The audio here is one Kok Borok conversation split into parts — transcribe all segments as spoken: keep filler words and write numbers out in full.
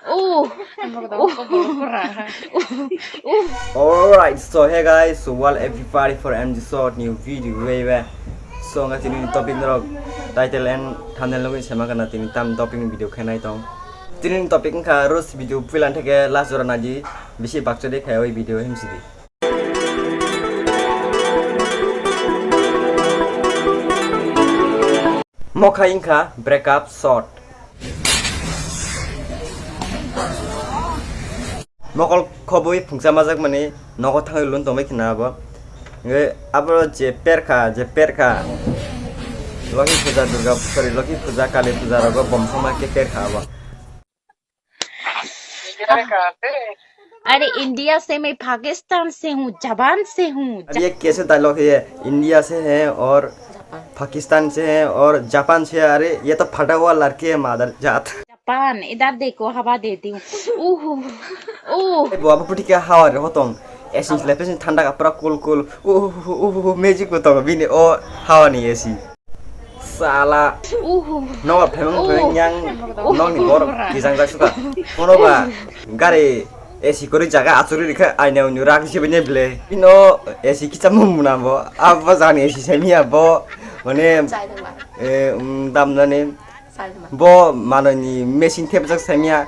Oh. Alright, so hey guys, so well everybody for M G short new video, baby. So nga tini topic norok title and thumbnail nugwi sema kana tini tam topic ni video khainai tong. Tini topic wngkha roast video, puila theke last jora naidi bisi bakchari khai oi video himsidi. Mokha wngkha breakup shot. Mokol khobwi phungsa majak mani nogo thangwi lun tongbai khina abo. Nge abo je perkha, je perkha. Lokhi puja, Durga, sorry, Lokhi puja, Kali puja rogo bom songma khe perkha abo. अरे इंडिया से, मैं पाकिस्तान से हूँ, जापान से हूँ। अब ये कैसे डायलॉग है, ये इंडिया से है और पाकिस्तान से है और जापान से है। अरे ये तो फटा हुआ लड़की है, मादर जात। जापान, इधर देखो, हवा देती हूँ। ओह, ओह। Bo abo puthi khe hawa re hotong. Esi le pesin thanda ka pura cool cool. Uhuhu, uhuhu, magic bo tongo bini o hawa ni esi. Sala. Uhu. Nogo phemang phemang yang nogni bor kijang jak suka. Kono ba gari esi kori jaga achuri rikha aina uni rak si bini ble. Ino esi kicha mumuna bo. Abo jani esi semi abo. Mane, eh, um, dam nani. Bo manoni machine thepjak semiya.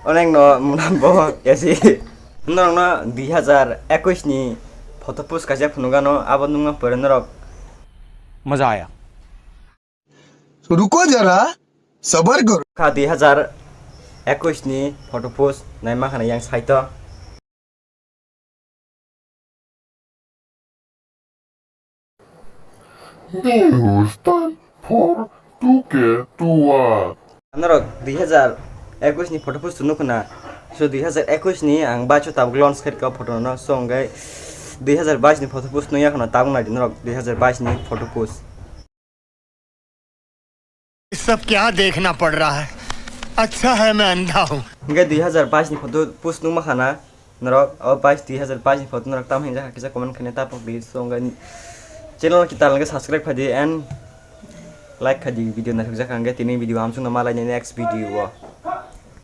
Onekno muna bo esi. Norokno dui hazar ekwis ni photo post kaisa phunukgano, abo nungma pore norok. मजा आया। रुको जरा, सबर करो। Kha dui hazar ekwis ni photo post naima khana yang saito. News time for two K two R. Norok dui hazar ekwis ni photo post nukho na. So dui hazar ekwis ni ang baichu tabuk launch khaika photo no. So hwnkhe dui hazar bais ni photo post nungya khana tabuk naidi norok dui hazar bais ni photo post. ये सब क्या देखना पड़ रहा है? अच्छा है मैं अंधा हूँ। Hingke dui hazar bais ni photo post nungma khana norok, o bais, dui hazar bais ni photo norok tam hinjak kisa comment khaina tapok di. So hingke channel kita hingke subscribe khaidi and like khaidi, video naithok jak hingke tini video amsung no malai next video o.